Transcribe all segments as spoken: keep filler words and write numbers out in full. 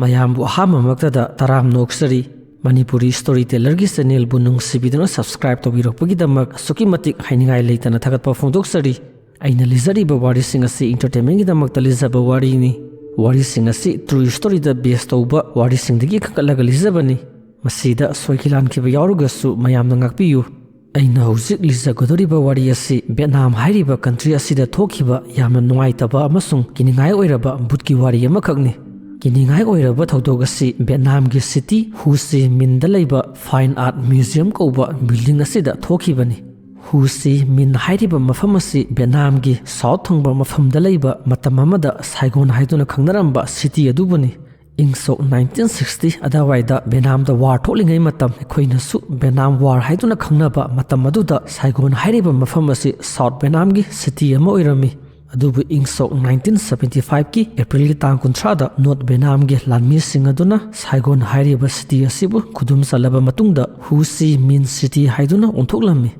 ꯃꯌꯥꯝꯕꯨ ꯑꯍꯥꯟꯕꯃꯛꯇꯗ ꯇꯔꯥꯝꯅ ꯑꯣꯛꯆꯔꯤ꯫ Manipuri story ꯇꯦꯂꯔꯒꯤ ꯆꯦꯅꯦꯜꯕꯨ ꯅꯨꯡꯁꯤꯕꯤꯗꯨꯅ subscribe ꯇꯧꯕꯤꯔꯛꯄꯒꯤꯗꯃꯛ ꯑꯁꯨꯛꯀꯤ ꯃꯇꯤꯛ ꯍꯥꯏꯅꯤꯡꯉꯥꯏ ꯂꯩꯇꯅ ꯊꯥꯒꯠꯄ ꯐꯣꯡꯗꯣꯛꯆꯔꯤ꯫ ꯑꯩꯅ ꯂꯤꯖꯔꯤꯕ ꯋꯥꯔꯤꯁꯤꯡ ꯑꯁꯤ ꯏꯟꯇꯔꯇꯦꯟꯃꯦꯟꯒꯤꯗꯃꯛꯇ ꯂꯤꯖꯕ ꯋꯥꯔꯤꯅꯤ꯫ ꯋꯥꯔꯤꯁꯤꯡ ꯑꯁꯤ ꯇ꯭ꯔꯨ ꯁ꯭ꯇꯣꯔꯤꯗ ꯕꯦꯁ ꯇꯧꯕ ꯋꯥꯔꯤꯁꯤꯡꯗꯒꯤ ꯈꯟꯒꯠꯂꯒ ꯂꯤꯖꯕꯅꯤ꯫ ꯃꯁꯤꯗ ꯁꯣꯏꯈꯤ ꯂꯥꯟꯈꯤꯕ ꯌꯥꯎꯔꯒꯁꯨ ꯃꯌꯥꯝꯅ ꯉꯥꯛꯄꯤꯌꯨ꯫ ꯑꯩꯅ ꯍꯧꯖꯤꯛ ꯂꯤꯖꯒꯗꯧꯔꯤꯕ ꯋꯥꯔꯤ ꯑꯁꯤ ꯚꯦꯠꯅꯥꯝ ꯍꯥꯏꯔꯤꯕ ꯀꯟꯇ꯭ꯔꯤ ꯑꯁꯤꯗ ꯊꯣꯛꯈꯤꯕ ꯌꯥꯝꯅ ꯅꯨꯡꯉꯥꯏꯇꯕ ꯑꯃꯁꯨꯡ ꯀꯤꯅꯤꯡꯉꯥꯏ ꯑꯣꯏꯔꯕ ꯚꯨꯠꯀꯤ ꯋꯥꯔꯤ ꯑꯃꯈꯛꯅꯤ꯫ ꯀꯤꯅꯤꯡꯉꯥꯏ ꯑꯣꯏꯔꯕ ꯊꯧꯗꯣꯛ ꯑꯁꯤ ꯚꯦꯠꯅꯥꯝꯒꯤ ꯁꯤꯇꯤ ꯍꯨ ꯆꯤ ꯃꯤꯟꯗ ꯂꯩꯕ ꯐꯥꯏꯟ ꯑꯥꯔꯠ ꯃ꯭ꯌꯨꯖꯤꯌꯝ ꯀꯧꯕ ꯕꯤꯜꯗꯤꯡ ꯑꯁꯤꯗ ꯊꯣꯛꯈꯤꯕꯅꯤ꯫ ꯍꯨ ꯆꯤ ꯃꯤꯟ ꯍꯥꯏꯔꯤꯕ ꯃꯐꯝ ꯑꯁꯤ ꯚꯦꯠꯅꯥꯝꯒꯤ ꯁꯥꯎꯠ ꯊꯪꯕ ꯃꯐꯝꯗ ꯂꯩꯕ ꯃꯇꯝ ꯑꯃꯗ ꯁꯥꯏꯒꯣꯟ ꯍꯥꯏꯗꯨꯅ ꯈꯪꯅꯔꯝꯕ ꯁꯤꯇꯤ ꯑꯗꯨꯕꯨꯅꯤ꯫ ꯏꯪ ꯁꯣꯛ ꯅꯥꯏꯟꯇꯤꯟ ꯁꯤꯛꯁꯇꯤ ꯑꯗꯨꯋꯥꯏꯗ ꯚꯦꯠꯅꯥꯝꯗ ꯋꯥꯔ ꯊꯣꯛꯂꯤꯉꯩ ꯃꯇꯝ ꯑꯩꯈꯣꯏꯅꯁꯨ ꯚꯦꯠꯅꯥꯝ ꯋꯥꯔ ꯍꯥꯏꯗꯨꯅ ꯈꯪꯅꯕ ꯃꯇꯝ ꯑꯗꯨꯗ ꯁꯥꯏꯒꯣꯟ ꯍꯥꯏꯔꯤꯕ ꯃꯐꯝ ꯑꯁꯤ ꯁꯥꯎꯠ ꯚꯦꯠꯅꯥꯝꯒꯤ ꯁꯤꯇꯤ ꯑꯃ ꯑꯣꯏꯔꯝꯃꯤ꯫ ꯑꯗꯨꯕꯨ ꯏꯪ ꯁꯣꯛ ꯅꯥꯏꯟꯇꯤꯟ ꯁꯕꯦꯟꯇꯤ ꯐꯥꯏꯚꯀꯤ ꯑꯦꯄ꯭ꯔꯤꯜꯒꯤ ꯇꯥꯡ ꯀꯨꯟꯊ꯭ꯔꯥꯗ ꯅꯣꯔꯠ ꯚꯦꯠꯅꯥꯝꯒꯤ ꯂꯥꯟꯃꯤꯁꯤꯡ ꯑꯗꯨꯅ ꯁꯥꯏꯒꯣꯟ ꯍꯥꯏꯔꯤꯕ ꯁꯤꯇꯤ ꯑꯁꯤꯕꯨ ꯈꯨꯗꯨꯝ ꯆꯜꯂꯕ ꯃꯇꯨꯡꯗ ꯍꯨ ꯆꯤ ꯃꯤꯟ ꯁꯤꯇꯤ ꯍꯥꯏꯗꯨꯅ ꯑꯣꯟꯊꯣꯛꯂꯝꯃꯤ꯫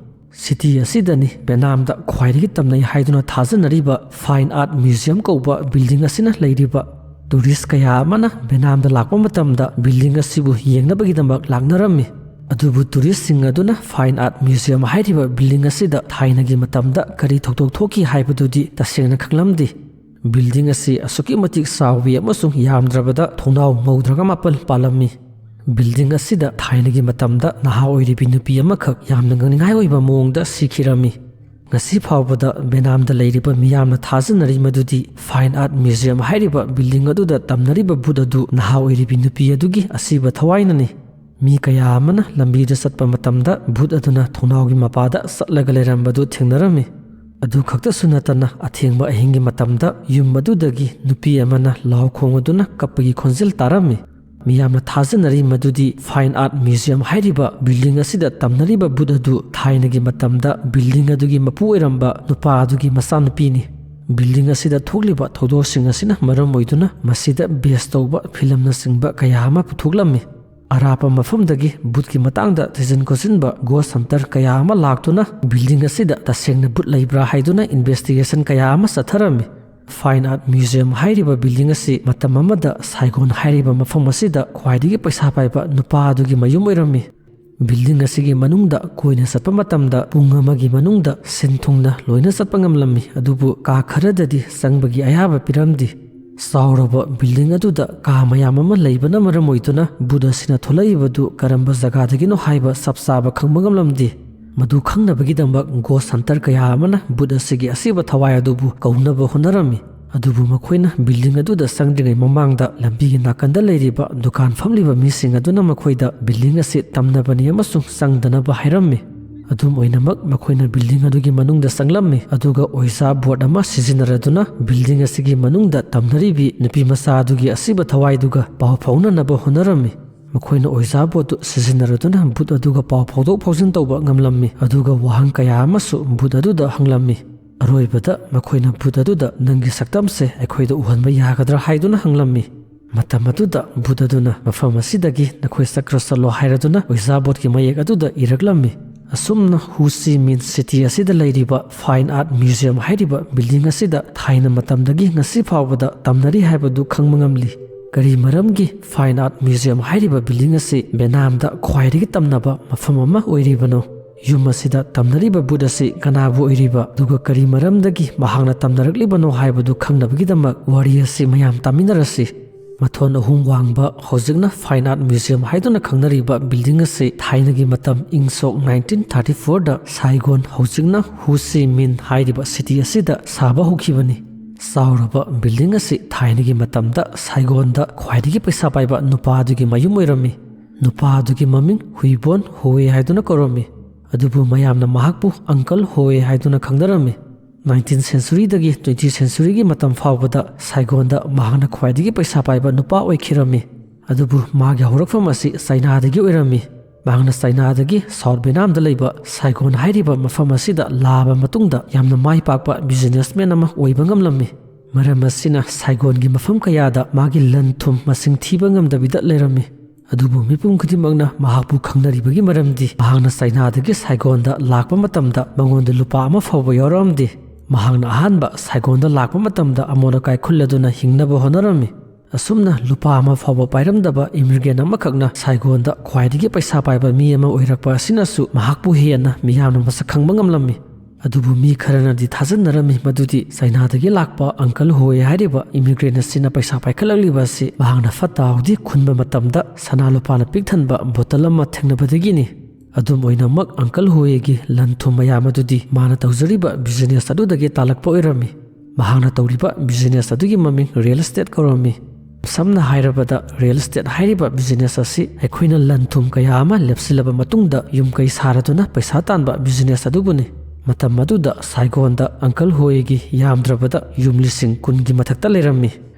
ꯁꯤꯇꯤ ꯑꯁꯤꯗꯅꯤ ꯚꯦꯠꯅꯥꯝꯗ ꯈ꯭ꯋꯥꯏꯗꯒꯤ ꯇꯝꯅꯩ ꯍꯥꯏꯗꯨꯅ ꯊꯥꯖꯅꯔꯤꯕ ꯐꯥꯏꯟ ꯑꯥꯔꯠ ꯃ꯭ꯌꯨꯖꯤꯌꯝ ꯀꯧꯕ ꯕꯤꯜꯗꯤꯡ ꯑꯁꯤꯅ ꯂꯩꯔꯤꯕ꯫ ꯇꯨꯔꯤꯁ ꯀꯌꯥ ꯑꯃꯅ ꯚꯦꯠꯅꯥꯝꯗ ꯂꯥꯛꯄ ꯃꯇꯝꯗ ꯕꯤꯜꯗꯤꯡ ꯑꯁꯤꯕꯨ ꯌꯦꯡꯅꯕꯒꯤꯗꯃꯛ ꯂꯥꯛꯅꯔꯝꯃꯤ꯫ ꯑꯗꯨꯕꯨ ꯇꯨꯔꯤꯁꯁꯤꯡ ꯑꯗꯨꯅ ꯐꯥꯏꯟ ꯑꯥꯔꯠ ꯃ꯭ꯌꯨꯖꯤꯌꯝ ꯍꯥꯏꯔꯤꯕ ꯕꯤꯜꯗꯤꯡ ꯑꯁꯤꯗ ꯊꯥꯏꯅꯒꯤ ꯃꯇꯝꯗ ꯀꯔꯤ ꯊꯧꯗꯣꯛ ꯊꯣꯛꯈꯤ ꯍꯥꯏꯕꯗꯨꯗꯤ ꯇꯁꯦꯡꯅ ꯈꯪꯂꯝꯗꯦ꯫ ꯕꯤꯜꯗꯤꯡ ꯑꯁꯤ ꯑꯁꯨꯛꯀꯤ ꯃꯇꯤꯛ ꯆꯥꯎꯏ ꯑꯃꯁꯨꯡ ꯌꯥꯝꯗ꯭ꯔꯕꯗ ꯊꯣꯡꯅꯥꯎ ꯃꯧꯗ꯭ꯔꯒ ꯃꯥꯄꯜ ꯄꯥꯜꯂꯝꯃꯤ꯫ ꯕꯤꯜꯗꯤꯡ ꯑꯁꯤꯗ ꯊꯥꯏꯅꯒꯤ ꯃꯇꯝꯗ ꯅꯍꯥ ꯑꯣꯏꯔꯤꯕꯤ ꯅꯨꯄꯤ ꯑꯃꯈꯛ ꯌꯥꯝꯅ ꯉꯛꯅꯤꯡꯉꯥꯏ ꯑꯣꯏꯕ ꯃꯑꯣꯡꯗ ꯁꯤꯈꯤꯔꯝꯃꯤ꯫ ꯉꯁꯤ ꯐꯥꯎꯕꯗ ꯚꯦꯠꯅꯥꯝꯗ ꯂꯩꯔꯤꯕ ꯃꯤꯌꯥꯝꯅ ꯊꯥꯖꯅꯔꯤ ꯃꯗꯨꯗꯤ ꯐꯥꯏꯟ ꯑꯥꯔꯠ ꯃ꯭ꯌꯨꯖꯤꯌꯝ ꯍꯥꯏꯔꯤꯕ ꯕꯤꯜꯗꯤꯡ ꯑꯗꯨꯗ ꯇꯝꯅꯔꯤꯕ ꯚꯨꯠ ꯑꯗꯨ ꯅꯍꯥ ꯑꯣꯏꯔꯤꯕꯤ ꯅꯨꯄꯤ ꯑꯗꯨꯒꯤ ꯑꯁꯤꯕ ꯊꯋꯥꯏꯅꯅꯤ꯫ ꯃꯤ ꯀꯌꯥ ꯑꯃꯅ ꯂꯝꯕꯤꯗ ꯆꯠꯄ ꯃꯇꯝꯗ ꯚꯨꯠ ꯑꯗꯨꯅ ꯊꯣꯡꯅꯥꯎꯒꯤ ꯃꯄꯥꯗ ꯆꯠꯂꯒ ꯂꯩꯔꯝꯕꯗꯨ ꯊꯦꯡꯅꯔꯝꯃꯤ꯫ ꯑꯗꯨ ꯈꯛꯇꯁꯨ ꯅꯠꯇꯅ ꯑꯊꯦꯡꯕ ꯑꯍꯤꯡꯒꯤ ꯃꯇꯝꯗ ꯌꯨꯝ ꯑꯗꯨꯗꯒꯤ ꯅꯨꯄꯤ ꯑꯃꯅ ꯂꯥꯎ ꯈꯣꯡꯗꯨꯅ ꯀꯞꯄꯒꯤ ꯈꯣꯟꯖꯦꯜ ꯇꯥꯔꯝꯃꯤ꯫ ꯃꯤꯌꯥꯝꯅ ꯊꯥꯖꯅꯔꯤ ꯃꯗꯨꯗꯤ ꯐꯥꯏꯟ ꯑꯥꯔꯠ ꯃ꯭ꯌꯨꯖꯤꯌꯝ ꯍꯥꯏꯔꯤꯕ ꯕꯤꯜꯗꯤꯡ ꯑꯁꯤꯗ ꯇꯝꯅꯔꯤꯕ ꯚꯨꯠ ꯑꯗꯨ ꯊꯥꯏꯅꯒꯤ ꯃꯇꯝꯗ ꯕꯤꯜꯗꯤꯡ ꯑꯗꯨꯒꯤ ꯃꯄꯨ ꯑꯣꯏꯔꯝꯕ ꯅꯨꯄꯥ ꯑꯗꯨꯒꯤ ꯃꯆꯥꯅꯨꯄꯤꯅꯤ꯫ ꯕꯤꯜꯗꯤꯡ ꯑꯁꯤꯗ ꯊꯣꯛꯂꯤꯕ ꯊꯧꯗꯣꯛꯁꯤꯡ ꯑꯁꯤꯅ ꯃꯔꯝ ꯑꯣꯏꯗꯨꯅ ꯃꯁꯤꯗ ꯕꯦꯁ ꯇꯧꯕ ꯐꯤꯂꯝꯅꯆꯤꯡꯕ ꯀꯌꯥ ꯑꯃ ꯄꯨꯊꯣꯛꯂꯝꯃꯤ꯫ ꯑꯔꯥꯞꯄ ꯃꯐꯝꯗꯒꯤ ꯚꯨꯠꯀꯤ ꯃꯇꯥꯡꯗ ꯊꯤꯖꯤꯟ ꯈꯣꯠꯆꯤꯟꯕ ꯒꯣꯁ ꯍꯟꯇꯔ ꯀꯌꯥ ꯑꯃ ꯂꯥꯛꯇꯨꯅ ꯕꯤꯜꯗꯤꯡ ꯑꯁꯤꯗ ꯇꯁꯦꯡꯅ ꯚꯨꯠ ꯂꯩꯕ꯭ꯔꯥ ꯍꯥꯏꯗꯨꯅ ꯏꯟꯚꯦꯁꯇꯤꯒꯦꯁꯟ ꯀꯌꯥ ꯑꯃ ꯆꯠꯊꯔꯝꯃꯤ꯫ Fine Art Museum ꯍꯥꯏꯔꯤꯕ building ꯑꯁꯤ ꯃꯇꯝ ꯑꯃꯗ ꯁꯥꯏꯒꯣꯟ ꯍꯥꯏꯔꯤꯕ ꯃꯐꯝ ꯑꯁꯤꯗ ꯈ꯭ꯋꯥꯏꯗꯒꯤ ꯄꯩꯁꯥ ꯄꯥꯏꯕ ꯅꯨꯄꯥ ꯑꯗꯨꯒꯤ ꯃꯌꯨꯝ ꯑꯣꯏꯔꯝꯃꯤ꯫ Building ꯑꯁꯤꯒꯤ ꯃꯅꯨꯡꯗ ꯀꯣꯏꯅ ꯆꯠꯄ ꯃꯇꯝꯗ ꯄꯨꯡ ꯑꯃꯒꯤ ꯃꯅꯨꯡꯗ ꯁꯤꯟ ꯊꯨꯡꯅ ꯂꯣꯏꯅ ꯆꯠꯄ ꯉꯝꯂꯝꯃꯤ, ꯑꯗꯨꯕꯨ ꯀꯥ ꯈꯔꯗꯗꯤ ꯆꯪꯕꯒꯤ ꯑꯌꯥꯕ ꯄꯤꯔꯝꯗꯦ꯫ ꯆꯥꯎꯔꯕ building ꯑꯗꯨꯗ ꯀꯥ ꯃꯌꯥꯝ ꯑꯃ ꯂꯩꯕꯅ ꯃꯔꯝ ꯑꯣꯏꯗꯨꯅ ꯚꯨꯠ ꯑꯁꯤꯅ ꯊꯣꯛꯂꯛꯏꯕꯗꯨ ꯀꯔꯝꯕ ꯖꯒꯥꯗꯒꯤꯅꯣ ꯍꯥꯏꯕ ꯆꯞ ꯆꯥꯕ ꯈꯪꯕ ꯉꯝꯂꯝꯗꯦ꯫ ꯃꯗꯨ ꯈꯪꯅꯕꯒꯤꯗꯃꯛ ghost hunter ꯀꯌꯥ ꯑꯃꯅ ꯚꯨꯠ ꯑꯁꯤꯒꯤ ꯑꯁꯤꯕ ꯊꯋꯥꯏ ꯑꯗꯨꯕꯨ ꯀꯧꯅꯕ ꯍꯣꯠꯅꯔꯝꯃꯤ꯫ ꯑꯗꯨꯕꯨ ꯃꯈꯣꯏꯅ building ꯑꯗꯨꯗ ꯆꯪꯗ꯭ꯔꯤꯉꯩ ꯃꯃꯥꯡꯗ ꯂꯝꯕꯤꯒꯤ ꯅꯥꯀꯟꯗ ꯂꯩꯔꯤꯕ ꯗꯨꯀꯥꯟ ꯐꯝꯂꯤꯕ ꯃꯤꯁꯤꯡ ꯑꯗꯨꯅ ꯃꯈꯣꯏꯗ building ꯑꯁꯤ ꯇꯝꯅꯕꯅꯤ ꯑꯃꯁꯨꯡ ꯆꯪꯗꯅꯕ ꯍꯥꯏꯔꯝꯃꯤ꯫ ꯑꯗꯨꯝ ꯑꯣꯏꯅꯃꯛ, ꯃꯈꯣꯏꯅ building ꯑꯗꯨꯒꯤ ꯃꯅꯨꯡꯗ ꯆꯪꯂꯝꯃꯤ, ꯑꯗꯨꯒ ꯑꯣꯏꯖꯥ ꯕꯣꯠ ꯑꯃ ꯁꯤꯖꯤꯟꯅꯔꯗꯨꯅ building ꯑꯁꯤꯒꯤ ꯃꯅꯨꯡꯗ ꯇꯝꯅꯔꯤꯕꯤ ꯅꯨꯄꯤ ꯃꯆꯥ ꯑꯗꯨꯒꯤ ꯑꯁꯤꯕ ꯊꯋꯥꯏꯗꯨꯒ ꯄꯥꯎ ꯐꯥꯎꯅꯅꯕ ꯍꯣꯠꯅꯔꯝꯃꯤ꯫ ꯃꯈꯣꯏꯅ ꯑꯣꯏꯖꯥ ꯕꯣꯠꯇꯨ ꯁꯤꯖꯤꯟꯅꯔꯗꯨꯅ ꯚꯨꯠ ꯑꯗꯨꯒ ꯄꯥꯎ ꯐꯥꯎꯗꯣꯛ ꯐꯥꯎꯖꯤꯟ ꯇꯧꯕ ꯉꯝꯂꯝꯃꯤ, ꯑꯗꯨꯒ ꯋꯥꯍꯪ ꯀꯌꯥ ꯑꯃꯁꯨ ꯚꯨꯠ ꯑꯗꯨꯗ ꯍꯪꯂꯝꯃꯤ꯫ ꯑꯔꯣꯏꯕꯗ ꯃꯈꯣꯏꯅ ꯚꯨꯠ ꯑꯗꯨꯗ "ꯅꯪꯒꯤ ꯁꯛꯇꯝꯁꯦ ꯑꯩꯈꯣꯏꯗ ꯎꯍꯟꯕ ꯌꯥꯒꯗ꯭ꯔꯥ?" ꯍꯥꯏꯗꯨꯅ ꯍꯪꯂꯝꯃꯤ꯫ ꯃꯇꯝ ꯑꯗꯨꯗ ꯚꯨꯠ ꯑꯗꯨꯅ "ꯃꯐꯝ ꯑꯁꯤꯗꯒꯤ ꯅꯈꯣꯏ ꯆꯠꯈ꯭ꯔ ꯆꯠꯂꯣ" ꯍꯥꯏꯔꯗꯨꯅ ꯑꯣꯏꯖꯥ ꯕꯣꯠꯀꯤ ꯃꯌꯦꯛ ꯑꯗꯨꯗ ꯏꯔꯛꯂꯝꯃꯤ꯫ ꯑꯁꯨꯝꯅ ꯍꯨ ꯆꯤ ꯃꯤꯟ ꯁꯤꯇꯤ ꯑꯁꯤꯗ ꯂꯩꯔꯤꯕ Fine Art Museum ꯍꯥꯏꯔꯤꯕ building ꯑꯁꯤꯗ ꯊꯥꯏꯅ ꯃꯇꯝꯗꯒꯤ ꯉꯁꯤ ꯐꯥꯎꯕꯗ ꯇꯝꯅꯔꯤ ꯍꯥꯏꯕꯗꯨ ꯈꯪꯕ ꯉꯝꯂꯤ꯫ ꯀꯔꯤ ꯃꯔꯝꯒꯤ Fine Art Museum ꯍꯥꯏꯔꯤꯕ building ꯑꯁꯤ ꯚꯦꯠꯅꯥꯝꯗ ꯈ꯭ꯋꯥꯏꯗꯒꯤ ꯇꯝꯅꯕ ꯃꯐꯝ ꯑꯃ ꯑꯣꯏꯔꯤꯕꯅꯣ? ꯌꯨꯝ ꯑꯁꯤꯗ ꯇꯝꯅꯔꯤꯕ ꯚꯨꯠ ꯑꯁꯤ ꯀꯅꯥꯕꯨ ꯑꯣꯏꯔꯤꯕ, ꯑꯗꯨꯒ ꯀꯔꯤ ꯃꯔꯝꯗꯒꯤ ꯃꯍꯥꯛꯅ ꯇꯝꯅꯔꯛꯂꯤꯕꯅꯣ ꯍꯥꯏꯕꯗꯨ ꯈꯪꯅꯕꯒꯤꯗꯃꯛ ꯋꯥꯔꯤ ꯑꯁꯤ ꯃꯌꯥꯝ ꯇꯥꯃꯤꯟꯅꯔꯁꯤ꯫ ꯃꯊꯣꯟ ꯑꯍꯨꯝ ꯋꯥꯡꯕ, ꯍꯧꯖꯤꯛꯅ Fine Art Museum ꯍꯥꯏꯗꯨꯅ ꯈꯪꯅꯔꯤꯕ building ꯑꯁꯤ ꯊꯥꯏꯅꯒꯤ ꯃꯇꯝ, ꯏꯪ ꯁꯣꯛ ꯅꯥꯏꯟꯇꯤꯟ ꯊꯥꯔꯇꯤ ꯐꯣꯔꯗ ꯁꯥꯏꯒꯣꯟ, ꯍꯧꯖꯤꯛꯅ ꯍꯨ ꯆꯤ ꯃꯤꯟ ꯍꯥꯏꯔꯤꯕ city ꯑꯁꯤꯗ ꯁꯥꯕ ꯍꯧꯈꯤꯕꯅꯤ꯫ ꯆꯥꯎꯔꯕ building ꯑꯁꯤ ꯊꯥꯏꯅꯒꯤ ꯃꯇꯝꯗ ꯁꯥꯏꯒꯣꯟꯗ ꯈ꯭ꯋꯥꯏꯗꯒꯤ ꯄꯩꯁꯥ ꯄꯥꯏꯕ ꯅꯨꯄꯥ ꯑꯗꯨꯒꯤ ꯃꯌꯨꯝ ꯑꯣꯏꯔꯝꯃꯤ꯫ ꯅꯨꯄꯥ ꯑꯗꯨꯒꯤ ꯃꯃꯤꯡ ꯍꯨꯏꯕꯣꯟ ꯍꯣꯋꯦ ꯍꯥꯏꯗꯨꯅ ꯀꯧꯔꯝꯃꯤ, ꯑꯗꯨꯕꯨ ꯃꯌꯥꯝꯅ ꯃꯍꯥꯛꯄꯨ Uncle ꯍꯣꯋꯦ ꯍꯥꯏꯗꯨꯅ ꯈꯪꯅꯔꯝꯃꯤ꯫ ꯅꯥꯏꯟꯇꯤꯟ centuryꯗꯒꯤ ꯇ꯭ꯋꯦꯟꯇꯤ centuryꯒꯤ ꯃꯇꯝ ꯐꯥꯎꯕꯗ ꯁꯥꯏꯒꯣꯟꯗ ꯃꯍꯥꯛꯅ ꯈ꯭ꯋꯥꯏꯗꯒꯤ ꯄꯩꯁꯥ ꯄꯥꯏꯕ ꯅꯨꯄꯥ ꯑꯣꯏꯈꯤꯔꯝꯃꯤ꯫ ꯑꯗꯨꯕꯨ ꯃꯥꯒꯤ ꯍꯧꯔꯛꯐꯝ ꯑꯁꯤ ꯆꯥꯏꯅꯥꯗꯒꯤ ꯑꯣꯏꯔꯝꯃꯤ꯫ ꯃꯍꯥꯛꯅ ꯆꯥꯏꯅꯥꯗꯒꯤ ꯁꯥꯎꯠ ꯚꯦꯠꯅꯥꯝꯗ ꯂꯩꯕ ꯁꯥꯏꯒꯣꯟ ꯍꯥꯏꯔꯤꯕ ꯃꯐꯝ ꯑꯁꯤꯗ ꯂꯥꯛꯂꯕ ꯃꯇꯨꯡꯗ ꯌꯥꯝꯅ ꯃꯥꯏ ꯄꯥꯛꯄ businessman ꯑꯃ ꯑꯣꯏꯕ ꯉꯝꯂꯝꯃꯤ꯫ ꯃꯔꯝ ꯑꯁꯤꯅ ꯁꯥꯏꯒꯣꯟꯒꯤ ꯃꯐꯝ ꯀꯌꯥꯗ ꯃꯥꯒꯤ ꯂꯟ ꯊꯨꯝ ꯃꯁꯤꯡ ꯊꯤꯕ ꯉꯝꯗꯕꯤꯗ ꯂꯩꯔꯝꯃꯤ꯫ ꯑꯗꯨꯕꯨ ꯃꯤꯄꯨꯝ ꯈꯨꯗꯤꯡꯃꯛꯅ ꯃꯍꯥꯛꯄꯨ ꯈꯪꯅꯔꯤꯕꯒꯤ ꯃꯔꯝꯗꯤ ꯃꯍꯥꯛꯅ ꯆꯥꯏꯅꯥꯗꯒꯤ ꯁꯥꯏꯒꯣꯟꯗ ꯂꯥꯛꯄ ꯃꯇꯝꯗ ꯃꯉꯣꯟꯗ ꯂꯨꯄꯥ ꯑꯃ ꯐꯥꯎꯕ ꯌꯥꯎꯔꯛꯂꯝꯗꯦ꯫ ꯃꯍꯥꯛꯅ ꯑꯍꯥꯟꯕ ꯁꯥꯏꯒꯣꯟꯗ ꯂꯥꯛꯄ ꯃꯇꯝꯗ ꯑꯃꯣꯠ ꯑꯀꯥꯏ ꯈꯨꯜꯂꯗꯨꯅ ꯍꯤꯡꯅꯕ ꯍꯣꯠꯅꯔꯝꯃꯤ꯫ ꯑꯁꯨꯝꯅ ꯂꯨꯄꯥ ꯑꯃ ꯐꯥꯎꯕ ꯄꯥꯏꯔꯝꯗꯕ ꯏꯃꯤꯒ꯭ꯔꯦꯟ ꯑꯃꯈꯛꯅ ꯁꯥꯏꯒꯣꯟꯗ ꯈ꯭ꯋꯥꯏꯗꯒꯤ ꯄꯩꯁꯥ ꯄꯥꯏꯕ ꯃꯤ ꯑꯃ ꯑꯣꯏꯔꯛꯄ ꯑꯁꯤꯅꯁꯨ ꯃꯍꯥꯛꯄꯨ ꯍꯦꯟꯅ ꯃꯤꯌꯥꯝꯅ ꯃꯁꯛ ꯈꯪꯕ ꯉꯝꯂꯝꯃꯤ꯫ ꯑꯗꯨꯕꯨ ꯃꯤ ꯈꯔꯅꯗꯤ ꯊꯥꯖꯅꯔꯝꯃꯤ ꯃꯗꯨꯗꯤ ꯆꯥꯏꯅꯥꯗꯒꯤ ꯂꯥꯛꯄ ꯑꯪꯀꯜ ꯍꯣꯏ ꯍꯥꯏꯔꯤꯕ ꯏꯃꯤꯒ꯭ꯔꯦꯟ ꯑꯁꯤꯅ ꯄꯩꯁꯥ ꯄꯥꯏꯈꯠꯂꯛꯂꯤꯕ ꯑꯁꯤ ꯃꯍꯥꯛꯅ ꯐꯠꯇ ꯍꯥꯎꯗꯤ ꯈꯨꯟꯕ ꯃꯇꯝꯗ ꯁꯅꯥ ꯂꯨꯄꯥꯅ ꯄꯤꯛ ꯊꯟꯕ ꯕꯣꯇꯜ ꯑꯃ ꯊꯦꯡꯅꯕꯗꯒꯤꯅꯤ꯫ ꯑꯗꯨꯝ ꯑꯣꯏꯅꯃꯛ, ꯑꯪꯀꯜ ꯍꯣꯏꯒꯤ ꯂꯟ ꯊꯨꯝ ꯃꯌꯥꯝ ꯑꯗꯨꯗꯤ ꯃꯥꯅ ꯇꯧꯖꯔꯤꯕ ꯕꯤꯖꯤꯅꯦꯁ ꯑꯗꯨꯗꯒꯤ ꯇꯥꯜꯂꯛꯄ ꯑꯣꯏꯔꯝꯃꯤ꯫ ꯃꯍꯥꯛꯅ ꯇꯧꯔꯤꯕ ꯕꯤꯖꯤꯅꯦꯁ ꯑꯗꯨꯒꯤ ꯃꯃꯤꯡ ꯔꯤꯌꯦꯜ ꯏꯁꯇꯦꯠ ꯀꯧꯔꯝꯃꯤ꯫ ꯁꯝꯅ ꯍꯥꯏꯔꯕꯗ, ꯔꯤꯌꯦꯜ ꯏꯁꯇꯦꯠ ꯍꯥꯏꯔꯤꯕ ꯕꯤꯖꯤꯅꯦꯁ ꯑꯁꯤ ꯑꯩꯈꯣꯏꯅ ꯂꯟ ꯊꯨꯝ ꯀꯌꯥ ꯑꯃ ꯂꯦꯞꯁꯤꯜꯂꯕ ꯃꯇꯨꯡꯗ ꯌꯨꯝ ꯀꯩ ꯁꯥꯔꯗꯨꯅ ꯄꯩꯁꯥ ꯇꯥꯟꯕ ꯕꯤꯖꯤꯅꯦꯁ ꯑꯗꯨꯕꯨꯅꯤ꯫ ꯃꯇꯝ ꯑꯗꯨꯗ ꯁꯥꯏꯒꯣꯟꯗ ꯑꯪꯀꯜ ꯍꯣꯏꯒꯤ ꯌꯥꯝꯗ꯭ꯔꯕꯗ ꯌꯨꯝ ꯂꯤꯁꯤꯡ ꯀꯨꯟꯒꯤ ꯃꯊꯛꯇ ꯂꯩꯔꯝꯃꯤ꯫